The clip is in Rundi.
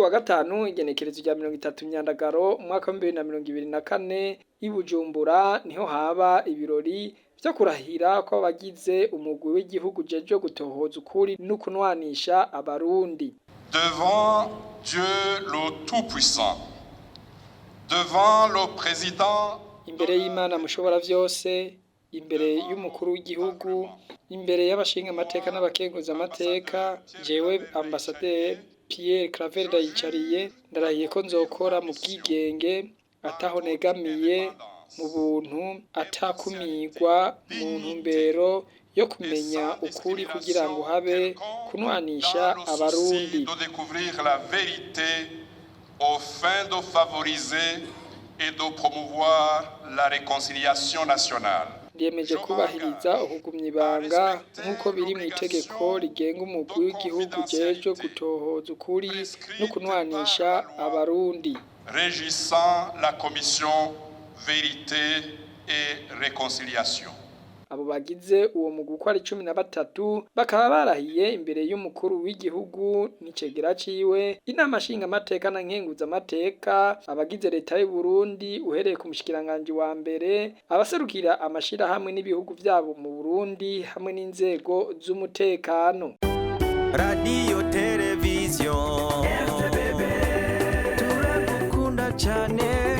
Kuri uyu wa gatanu, igenekerezo rya 30 Myandagaro umwaka wa 2024, i Bujumbura niho haba ibirori vyo kurahira kw'abagize umugwi w'igihugu ujejwe gutohoza ukuri no kunwanisha Abarundi. Devant Dieu le Tout-Puissant, devant le Président Imbere y'Imana mushobora vyose, imbere y'umukuru w'igihugu, imbere y'abashinga amateka n'abakenguza amateka, jewe ambasaderi Pierre Claver Ndayicariye ndarahiye ko nzokora mu bwigenge, ataho negamiye, mu buntu, atakumirwa, mu ntumbero yo kumenya ukuri kugira ngo habe kunwanisha Abarundi. de découvrir la vérité aux fins de favoriser et de promouvoir la réconciliation nationale. Ndiyemeje kubahiriza ukugumya ibanga nk'uko biri mu itegeko rigenga umugwi w'igihugu ujejwe gutohoza ukuri no kunwanisha Abarundi. Régissant la commission Vérité et Réconciliation. Abo bagize uwo mugwi uko ari 13 bakaba barahiye imbere y'umukuru w'igihugu n'icegera ciwe, inama nshingamateka na nkenguzamateka, abagize leta y'u Burundi uhereye ku mushikiranganji wa mbere, abaserukira amashirahamwe n'ibihugu vyabo mu Burundi hamwe n'inzego z'umutekano. Radiyo, televiziyo, turagukunda cyane.